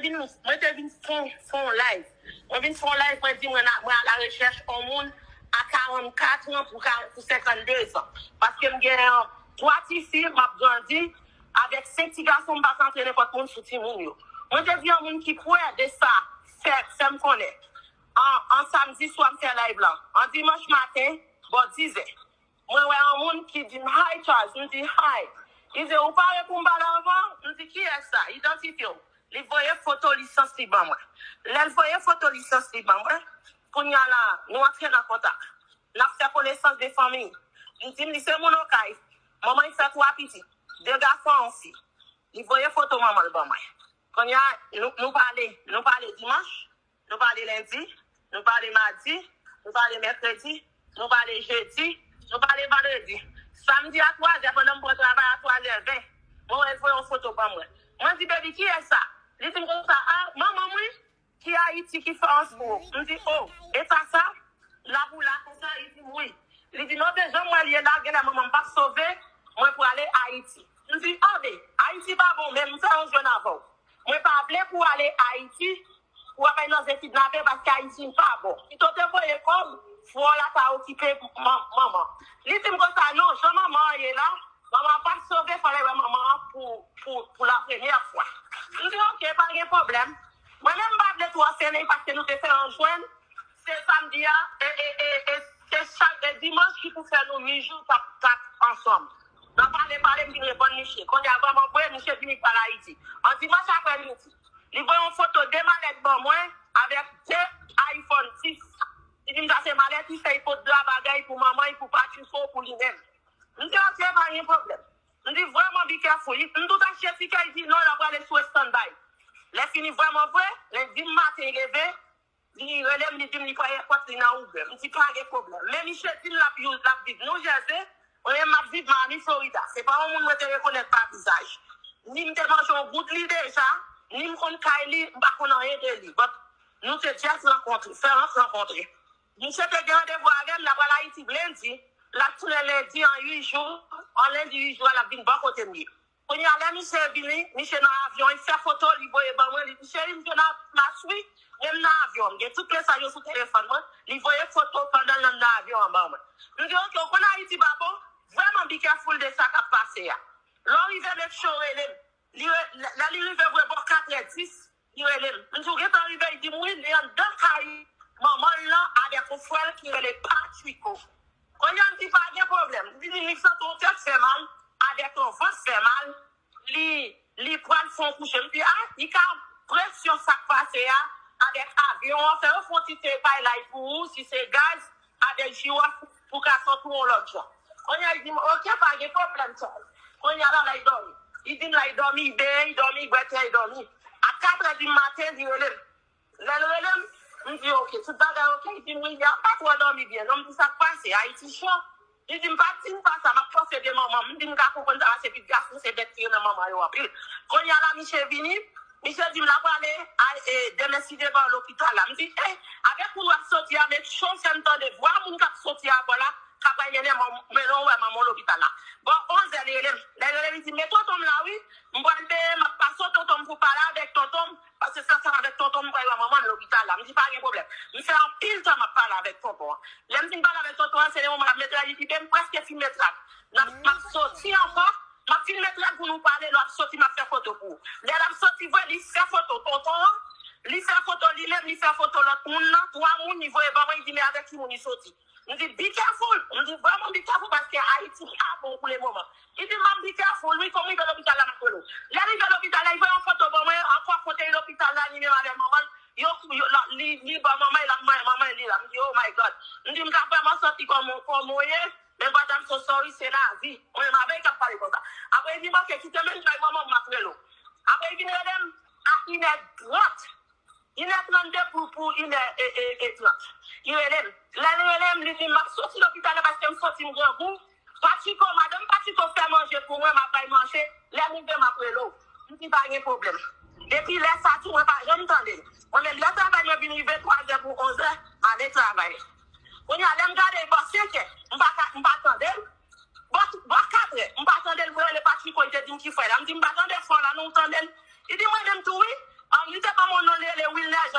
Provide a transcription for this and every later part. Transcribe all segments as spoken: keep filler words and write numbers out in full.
vin, mwen te vin fè yon, fè yon live. Mwen vin fè yon live, mwen di mwen, mwen a la rechèch yon moun a karannkat an pou, pou senkanndezan. Paske m gen twa ti fi, m ap grandi, avèk senk ti gason, m pa ka antre nenpòt moun sou timoun yo. Mwen te di yon moun ki kwè de sa, fè, fè m konnen. An, an samdi swa m fè live lan. An dimanch maten, bò dizè. Mwen wè yon moun ki di m, "Hi, Charles." M di, "Hi." Li di, "Ou pare pou m pale avè w?" M di, "Kiyès sa? Idantifye w." Li voye foto lisans li ban mwen. Lè l voye foto lisans li ban mwen, kounye a la, nou antre nan kontak. N ap fè konesans de fanmi. Li di m li se moun Okay. Manman li fè twa pitit. De gason, yon fi. Li voye foto manman l ban mwen. Kounye a, nou, nou pale, nou pale dimanch, nou pale lendi, nou pale madi, nou pale mèkredi, nou pale jedi, nou pale vandredi. Samdi a twazè, pandan m pran travay a twazè ven, mwen wè l voye yon foto ban mwen. Mwen di, "Baby, kiyès sa?" Li di m konsa, "A, manman m wi, ki Ayiti, ki Frans pou ou." M di, "O, e sa sa?" La pou la konsa, li di m, "Wi." Li di, "Non, se jan m wè l ye la, genlè manman m p ap sove, mwen pou ale Ayiti." M di, "Anben, Ayiti pa bon, men m fè yon jwenn avè w. Mwen pa vle pou w ale Ayiti, pou w ap al nan zen kidnape, paske Ayiti pa bon. Pito te voye kòb, frè w la ta okipe manman." Li di m konsa, "Non, jan manman an ye la, manman an p ap sove, fò l al wè manman an pou, pou, pou la premyè fwa." M di, "Oke, pa gen pwoblèm." Mwen menm, m pa vle twò sene paske nou te fè yon jwenn. Se samdi a, e, e, e, e, se chak, e dimanch ki pou fè nou uit jou t ap, t ap ansanm. Nan pale, pale, m vin reponn misye. Kounye a, vrèman vre, misye vini pale Ayiti. An dimanch aprèmidi, li voye yon foto de malèt ban mwen avèk de iPhone dis. Li di m sa se malèt li fè, li pot de bagay pou manman, pou Patrico, pou li menm. M di, "Oke, pa gen pwoblèm." M di, "Vrèman, be careful." M tout achte tikè, li di, "Non, l ap prale sou standby." Lè fini, vrèman vre, lendi maten, li leve, li rele m, li di m li pral èpòt, li nan Uber. M di, "Pa gen pwoblèm." Men misye di m l ap, l ap viv New Jersey, mwen menm m ap viv Miami, Florida. Se pa yon moun mwen te rekonèt pa vizaj. Ni m te manje yon goud li deja, ni m konn kay li, m pa konn anyen de li. But nou te just rankontre, fè rank rankontre. Misye te gen randevou avè m, l ap al Ayiti lendi, l ap tounen lendi an uit jou, an lendi uit jou a, l ap vin bò kote m ye. Kounye a, lè misye vini, misye nan avyon, li fè foto, li voye ban mwen, li di, "Cheri, m jwenn nan plas wi, men m nan avyon, m gen tout mesaj yo sou telefòn mwen." Li voye foto pandan l nan avyon an ban mwen. M di, "Oke, ou konn Ayiti pa bon, vrèman be careful de sa k ap pase a. Lè w rive, make sure w rele m." Li re-, lè, lè li rive vre bò katrè dis, li rele m. M di, "Ou gentan rive?" Li di m wi, li anndan kay manman l lan avèk yon frè l ki rele Patrico. Kounye a, m di, "Pa gen pwoblèm." M di li, li santi yon tèt fè mal, avèk yon vant fè mal, li, li pral fè yon kouche. M di, "A, li ka presyon sa k pase a, avèk avyon an, fè yo fè yon ti se pay lay pou ou, si se gaz, avèk jiwòf pou, pou ka sòti yon lòt jan." Kounye a, li di m, "Oke, pa gen pwoblèm, Charles." Kounye a la, l al dòmi. Li di m l al dòmi, li benyen, li dòmi, li bwè te, li dòmi. A katrè di maten, li rele m. Lè l rele m, m di, "Oke, tout bagay oke?" Li di m, "Wi, yè m pa twò dòmi byen, non." M di, "Sa k pase? Ayiti cho." Li di m, "Pa di m pa sa, m ap panse de manman m." M di, "M ka konprann sa, paske pitit gason se bèt ki renmen manman yo anpil." Kounye a la, misye vini, misye di m l ap prale, a, e, demen si devan lopital la. M di, "Ey, avèk moun w ap soti a, make sure w fè m tande vwa moun k ap soti avè w la, k ap al mennen manm-, mennen w wè manman w lopital la." Bò onzè, li rele m. Lè li rele m, li di, "Men tonton m la, wi. M pral benyen, m ap pase w tonton m pou pale avèk tonton m, paske se ansanm avèk tonton m m pral wè manman m lopital la." M di, "Pa gen pwoblèm." M fè anpil tan m ap pale avèk tonton an. Lè m fin pale avèk tonton an, se le moman l ap mete rad, li di, "Ben, m prèske fin met rad. N ap, m ap soti ankò, m ap fin met rad pou nou pale, lè w ap soti, m ap fè foto pou ou." Lè l ap soti vre, li fè foto tonton an, li fè foto li menm, li fè foto lòt moun nan, twa moun, li voye ban mwen, li di, "Men avèk ki moun li soti?" M di, "Be careful." M di, "Vrèman be careful, paske Ayiti pa bon pou le moman." Li di m, "M ap be careful, wi, kòm m rive lopital la, m ap rele w." Lè l rive lopital la, li voye yon foto ban mwen, ankò kote lopital la, li menm avèk manman l, yo, yo, la, li, li ban manman l, l ap manyen manman l, li la. M di, "Oh my God." M di, "M ka vrèman sòti kòm, kòm ou ye, men madam, so sorry, se lavi." Mwen menm avè l k ap pale konsa. Apre, li di m, "Oke, kite m enjoy manman m, m ap rele w." Apre, li vin rele m a inè trant. Inè trannde pou, pou inè e, e, e trant. Li rele m. Lè l rele m, li di m, "M ap soti lopital la paske m santi m grangou. Patiko, madanm Patiko fè manje pou mwen, m ap bay manje. Lè m rive, m ap rele w." M di, "Pa gen pwoblèm." Depi lè sa tou, mwen pa janm tande l. Mwen menm, lè travay mwen vin rive twazè pou onzè, m ale travay. Kounye a, lè m gade bò senkè, m pa ka, m pa tande l. Bò, bò katrè, m pa tande l, mwen rele Patiko, li te di m ki fè la. M di, "M pa tande fò la, non, ou tande l?" Li di, "Mwen menm tou, wi." An, li te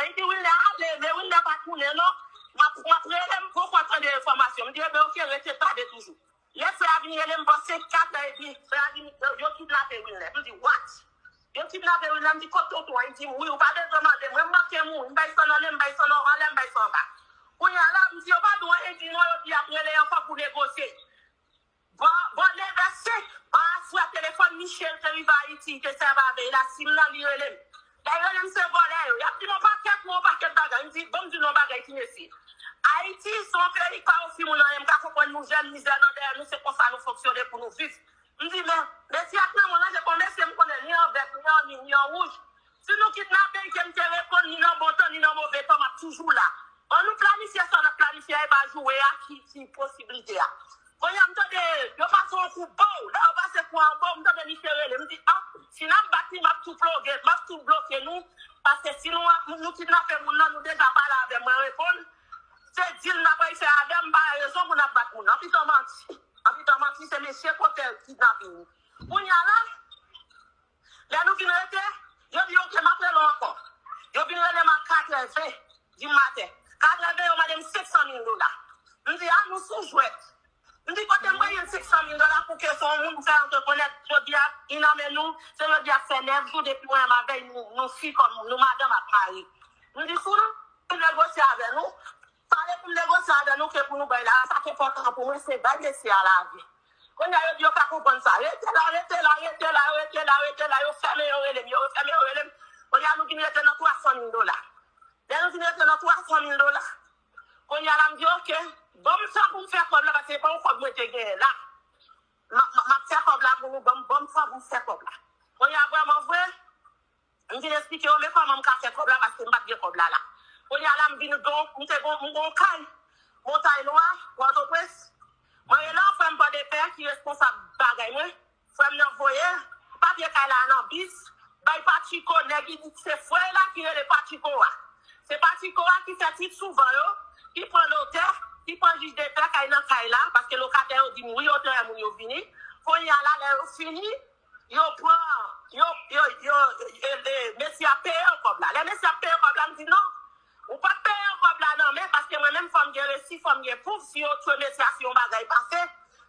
Li di Wilner ale, men Wilner pa tounen non. M ap, m ap rele, m poko tande enfòmasyon. M di, ebyen, oke, rete tande toujou. Lè frè a vin rele m bò se kat è epi, frè a di m, yo, yo kidnape Wilner. M di, what? Yo kidnape Wilner, m di, kot tonton an? Li di m, wi, ou pa bezwen mande mwen, m manke mouri, m bay san nan men, m bay san nan anlè, m bay san anba. Kounye a la, m di, yo pa di w anyen, di non, yo di y ap rele ankò pou negosye. Bò, bò nevè senk, an aswè telefòn Michel te rive Ayiti, te sèvi avè l, la sim nan li rele m. Lè yo rele m se vòlè yo, y ap di m yon pakèt mo, yon pakèt bagay. M di, bon, m di nou yon bagay ti mesye. Ayiti se yon peyi k pa ofri moun anyen, m ka konprann nou jèn, mizè nan dèyè nou, se konsa nou fonksyone pou nou viv. M di, men, mesye ak nan mwen ranje pou mesye m konnen ni an vèt, ni an mi, ni an wouj. Si nou kidnape m, ke m te reponn, ni nan bon tan, ni nan move tan, m ap toujou la. An nou planifye sa n ap planifye a, e pa joure a ki, ki posiblite a. Kounye a, m tande, yo pase yon kou bow. Lè yo pase kou an bow, m tande misye rele. M di, ah, si n ap bat li, m ap tou ploge, m ap tou bloke nou. Paske si nou, nou kidnape moun nan, nou deja pale avè m, mwen reponn. Se dil n ap fè avè m, pa rezon pou n ap bat moun nan. Anpitan manti. Anpitan manti, se mesye kote kidnape nou. Kounye a la, lè nou vin rete, yo di, oke, m ap rele w ankò. Yo vin rele m a katrè ven di maten. Katrè ven, yo mande m senk san mil dola. M di, a, nou sou jwèt. M di, kote m genyen senk san mil dola pou ke se yon moun fè an rekonèt jodi a, li nan men nou, se jodi a fè nèf jou depi mwen avè l, nou, nou fi kòm, nou madanm ak mari. M di, si w vle negosye avè nou, pale pou m negosye avè nou ke pou nou bay la, sa k enpòtan pou mwen, se bay mesye a lavi. Kounye a, yo di yo pa konprann sa. Rete la, rete la, rete la, rete la, rete la, yo fèmen, yo rele m, yo fèmen, yo rele m. Kounye a, nou vin rete nan twa san mil dola. Lè nou vin rete nan twa san mil dola, kounye a la, m di, oke, ban m tan pou m fè kòb la, paske se pa yon kòb mwen te genyen la. M ap, m ap, m ap fè kòb la pou nou, ban m, ban m tan pou m fè kòb la. Kounye a, vrèman vre, m vin eksplike yo, men kòman m ka fè kòb la, paske m pa t gen kòb la la. Kounye a la, m vin gon, m te gon, m gon kay, Montay Nwa, Pòtoprens. Mwen rele yon frè m Pòdepè ki responsab bagay mwen. Frè m nan voye papye kay la nan bis, bay Patchiko, nèg li di se frè l la ki rele Patchiko a. Se Patchiko a ki fè tit souvan yo, ki pran notè, ki pran jij de pè k al nan kay la, paske lokatè yo di m wi, yo te wè moun yo vini. Kounye a la, lè yo fini, yo pran, yo, yo, yo, e, e, mesye a peye yo kòb la. Lè mesye a peye yo kòb la, m di non, ou pa peye yo kòb la nan men, paske mwen menm fò m gen resi, fò m gen pwouv, si yo tchwe mesye a, si yon bagay pase,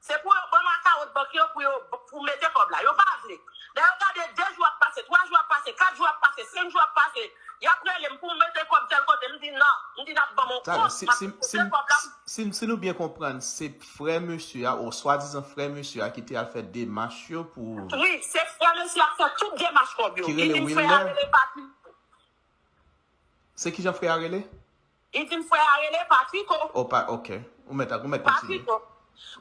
se pou yo ban m akawont bank yo pou yo, pou mete kòb la. Yo pa vle. Lè yo gade de jou ap pase, twa jou ap pase, kat jou ap pase, senk jou ap pase, y ap rele m pou m mete kòb tèl kote. M di non. M di n ap ban m yon kont, m ap mete kòb la. Si, si, si nou byen konprann, se frè mesye a, ou swadizan frè mesye a ki te al fè demach yo pou... Wi, se frè mesye a k fè tout demach kòb yo. Ki rele Wilner? Li di m frè a rele Papi. Se kijan frè a rele? Li di m frè a rele Patriko. Oh, pa, ok. Ou mèt, ou mèt kontinye. Patriko.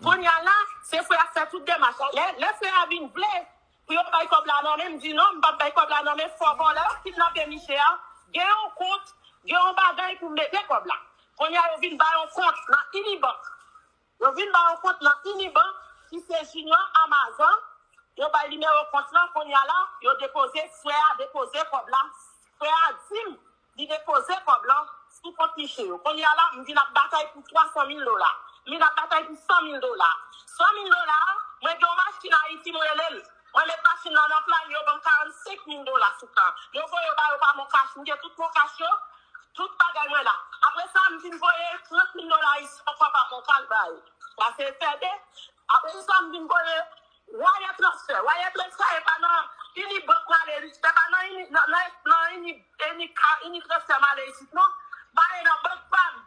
Kounye a la, se frè a fè tout demach la. Lè, lè frè a vin vle pou yo bay kòb la nan men, m di non, m p ap bay kòb la nan men, fò vòlè yo kidnape misye a, gen yon kont, gen yon bagay pou m mete kòb la. Kounye a, yo vin bay yon kont nan Unibank. Yo vin ba yon kont nan Unibank, ki se Junior Amazon. Yo bay nimewo kont lan, kounye a la, yo depoze, frè a depoze kòb la. Frè a di m li depoze kòb lan sou kont misye yo. Kounye a la, m vin ap batay pou twa san mil dola. M vin ap batay pou san mil dola. San mil dola a, mwen gen yon machin Ayiti, m rele l. Mwen met machin lan nan plan, yo ban m karannsenk mil dola sou kan. Yo voye yo ba yo pa Moncash, m gen tout Moncash yo, tout bagay mwen la. Apre sa, m vin voye trant mil dola isit ankò pa Moncash ba yo. Sa se F R B. Apre sa, m vin voye wire transfer. Wire transfer, e pa nan Unibank m ale, e pa nan Uni, nan, nan, nan Uni, Uni, Unitransfer m ale isit, non. M ale nan bank pa m.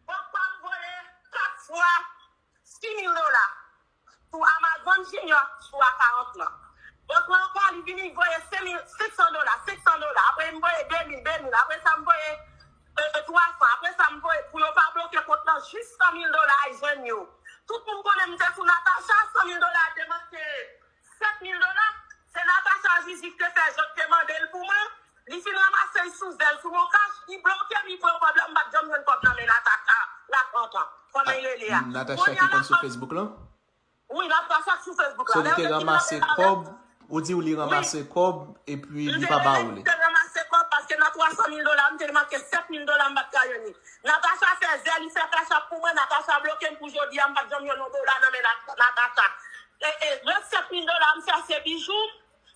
Bank pa m voye kat fwa sis mil dola sou Amazon Junior sou akawont lan. Bank lan ankò, li vini voye senk mil, senk san dola, senk san dola. Apre, m voye de mil, de mil. Apre sa, m voye, e, e, twa san. Apre sa, m voye, pou yo pa bloke kont lan, jis san mil dola al jwenn yo. Tout moun konnen m te sou Natacha, san mil dola te manke sèt mil dola. Se Natacha Zizi ki te fè jan te mande l pou mwen. Li fin ranmase l sou zèl, sou Moncash, li bloke m, li pran kòb la, m pa t janm jwenn kòb nan men Natacha la trant an. Kòman li rele a? Natacha ki konn sou Facebook lan? Wi, Natacha k sou Facebook la. So, li te ranmase kòb, ou di w li ranmase kòb, epi li pa ba ou li? Li te ranmase kòb, paske nan twa san mil dola, m te manke sèt mil dola, m pa t ka jwenn li. Natacha fè zèl, li fè Cash App pou mwen, Natacha bloke m pou jodi a, m pa t janm jwenn yon dola nan men Nat-, Natacha. E, e, rès sèt mil dola, m fè se bijou,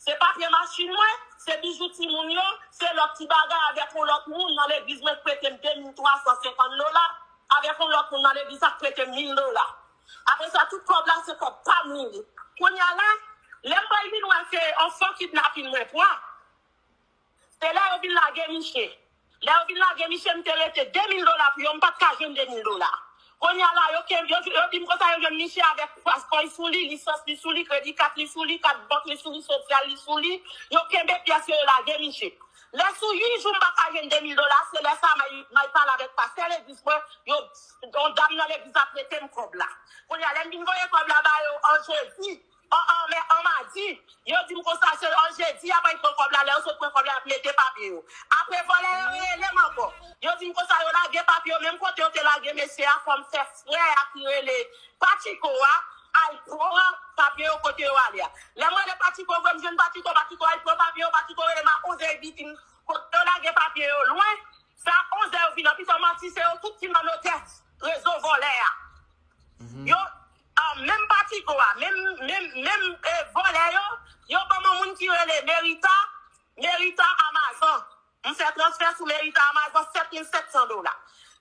se papye machin mwen, Se bijou timoun yo, se lòt ti bagay avèk yon lòt moun nan legliz mwen k prete m de mil twa san senkant dola, avèk yon lòt moun nan legliz sa k prete m mil dola. Apre sa, tout kòb la, se kòb pa m li ye. Kounye a la, lè m pral vin wè se yon fo kidnapin mwen pran. Se lè yo vin lage miche. Lè yo vin lage miche, m te rete de mil dola pou yo, m pa t ka jwenn de mil dola. Kounye a la, yo kenbe, yo, yo di m konsa, yo jwenn miche avèk paspò li sou li, lisans li sou li, kredi kat li sou li, kat bank li sou li, sosyal li sou li. Yo kenbe pyès yo, yo lage miche. Lè sou uit jou m pa ka jwenn de mil dola, se lè sa m al, m al pale avèk pastè legliz mwen, yo, yon dam nan legliz la prete m kòb la. Kounye a, lè m vin voye kòb la ba yo an jedi, an, an, mè, an madi, yo di m konsa se an jedi y ap al pran kòb la, lè yo sot pran kòb la, y ap mete papye yo. Apre vòlè yo rele m ankò. Yo di m konsa yo lage papye yo, menm kote yo te lage mesye a, fò m fè frè a ki rele Patiko a, al pran papye yo kote yo ale a. Lè m rele Patiko, vre m jwenn Patiko, Patiko al pran papye yo, Patiko rele m a onzè epi di m kote yo lage papye yo lwen. Sa onzè yo vin an pito manti, se yo tout ki nan notè rezo vòlè a. Yo, ah, menm Patiko a, menm, menm, menm eh, vòlè yo, yo ban m yon moun ki rele Merita, Merita Amazon. M fè transfè sou Merita Amazon sèt mil sèt san dola.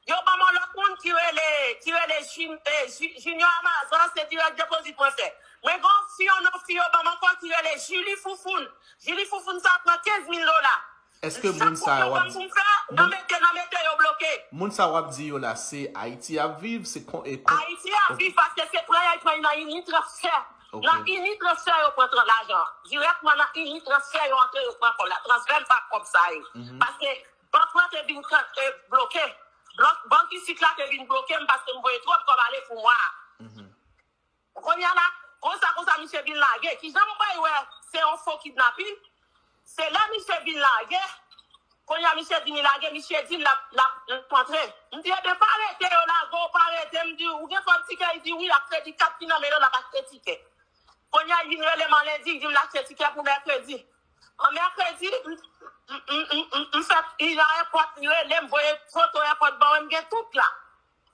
Yo ban m yon lòt moun ki rele, ki rele Jin- eh, Ji- Junior Amazon, se direct deposit mwen fè. Mwen gen yon fi, yon lòt fi yo ban m ankò ki rele Julie Foufoun. Julie Foufoun sa pran kenz mil dola. Èske moun sa yo ap di- Nan mete, nan mete yo bloke. Moun sa w ap di yo la, se Ayiti y ap viv, se kon e kon- Ayiti y ap viv paske se pran y al pran nan Unitransfer. Nan Unitransfer yo pran tran lajan. Dirèkman nan Unitransfer yo antre yo pran kòb la. Transfer m pa kòb sa ye. Paske bank lan te vin bloke. Bank isit la te vin bloke m paske m voye twòp kòb ale pou mwa a. Kounye a la, konsa, konsa, misye vin lage. Kijan m pral wè se yon fo kidnapin? Se lè misye vin lage, kounye a misye di li lage, misye di l ap, l ap, l ap antre. M di, ebyen, pa rete, yo lage w, pa rete. M di, ou gen kòb tikè? Li di, wi, ak kredi kat ki nan men l, l ap achte tikè. Kounye a, li vin rele m an lendi, li di m l achte tikè pou mèkredi. An mèkredi, m, m, m, m, m, m fè, li nan èpòt, li rele m, voye foto èpòt ban mwen, m gen tout la.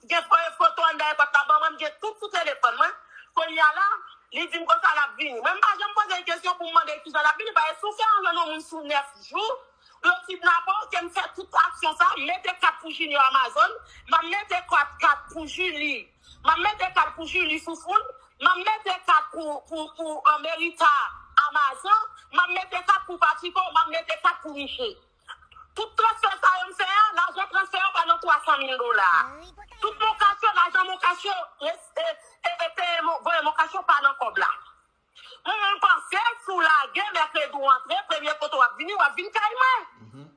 Gen foye foto anndan èpòt la ban mwen, m gen tout sou telefòn mwen. Kounye a la, li di m konsa l ap vini. Mwen, m pa janm poze l kesyon pou m mande l kijan l ap vini, paske si w fè yon jwenn yon moun sou nèf jou, pou yo kidnape w, ke m fè tout aksyon sa, m mete kat pou Junior Amazon, m ap mete kat, kat pou Julie, m ap mete kat pou Julie Foufoun, m ap mete kat pou, pou, pou, eh, Merita Amazon, m ap mete kat pou Patiko, m ap mete kat pou Miche. Tout transfè sa yo m fè a, lajan transfè yo pa nan twa san mil dola. Tout Moncash yo, lajan Moncash yo, e, e, e, peye Mon- voye Moncash yo pa nan kòb la. Mwen menm panse, si w lage, mèkredi w antre, premye kote w ap vini, w ap vin kay mwen.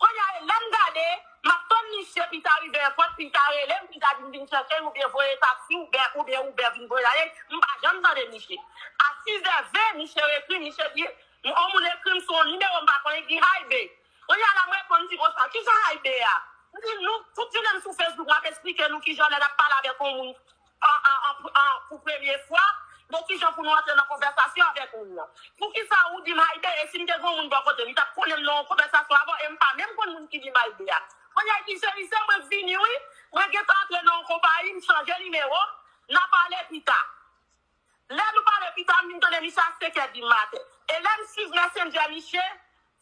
Kounye a, lè m gade, m ap tann misye, pi ta rive èpòt, pi ta rele m, pi ta di m vin chèche l, oubyen voye taksi, oubyen, oubyen Uber vin voye l ale, m pa janm tande misye. A sis è ven, misye ekri, misye di, yon moun ekri m sou yon nimewo m pa konnen ki Haybe. Kounye a la, m reponn, m di konsa, kijan Haybe a? M di, nou, tout jounen m sou Facebook, m ap esplike nou kijan lè n ap pale avèk yon moun an, an, an, an, pou premye fwa, bon, kijan pou nou antre nan konvèsasyon avèk moun nan. Poukisa ou di m Haybe, e si m te gen yon moun bò kote m, li t ap konnen m nan yon konvèsasyon avan, e m pa menm konn moun ki di m Haybe a. Kounye a, li di, cheri, se mwen k vini, wi. Mwen gentan antre nan yon konpayi, m chanje nimewo, n a pale pita. Lè nou pale pita, m vin tande misye a senkè di maten. E lè m swiv Messenger misye,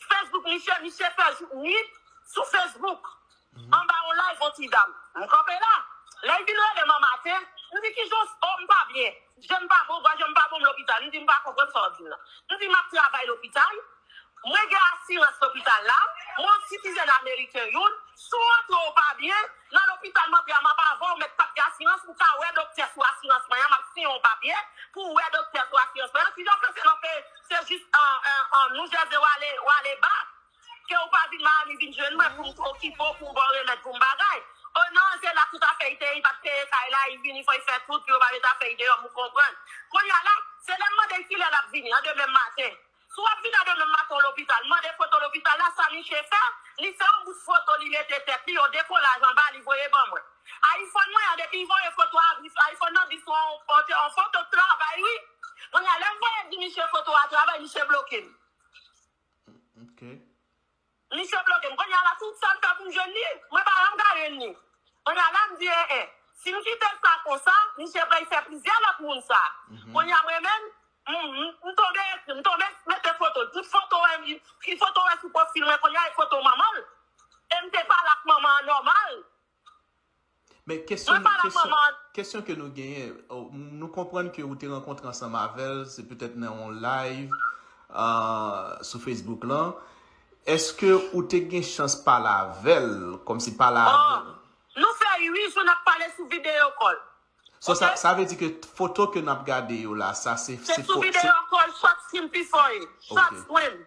Facebook misye, misye fè jou, nwit sou Facebook. Anba yon live yon ti dam. M kanpe la. Lè l vin rele m an maten, m di, kijan w, oh, m pa byen. Je m pa bon, gòj m pa bon, m lopital. M di, m pa konprann sa w di m nan. M di, m ap travay lopital. Mwen gen asirans lopital la. Mwen yon sitizen ameriken youn. Si w antre w pa byen, nan lopital m antre a, m ap avè w, mèt pa t gen asirans, ou ka wè doktè sou asirans mwen an, m ap siyen yon papye pou w wè doktè sou asirans mwen an. Kijan w fè se nan peyi, se jis an, an, an New Jersey w ale, w ale ba, ke w pa vin Miami vin jwenn mwen pou m okipe w, pou m ba w remèd, pou m bagay. O non, se la tout afè l te ye, li pa t peye kay la, li vini, fò l fè tout, pou yo pa met afè l deyò, m konprann. Kounye a la, se lè m mande l kilè l ap vini, an demen maten. Si w ap vin a demen maten w lopital, mande foto lopital la, sa misye fè, li fè yon bout foto, li mete tèt li, yon dekolaj anba, li voye ban mwen. iPhone mwen an, depi l voye foto a, iPhone nan di se yon, yon foto travay, wi. Kounye a, lè m voye di misye foto a travay, misye bloke m. Ok. Misye bloke m. Kounye a la, tout sa m fè pou m jwenn li, mwen pa janm ka jwenn li. Kounye a la, m di, en, en. Si m kite sa konsa, misye pral fè plizyè lòt moun sa. Kounye a, mwen menm, Mhm. M tonbe ekri, m tonbe mete foto. Tout foto wè, ki foto wè sou pwofil mwen kounye a, e foto manman l. E m te pale ak manman an nòmal. Men kesyon, kesyon, kesyon ke nou genyen, nou konprann ke ou te rankontre ansanm avè l, se petèt nan yon live uh, sou Facebook lan. Èske ou te gen chans pale avè l, kòmsi pale avè l? Nou fè uit jou n ap pale sou videyo kòl. So, sa, sa vle di ke foto ke n ap gade yo la, sa se Se sou videyo kòl, short screen before, short screen.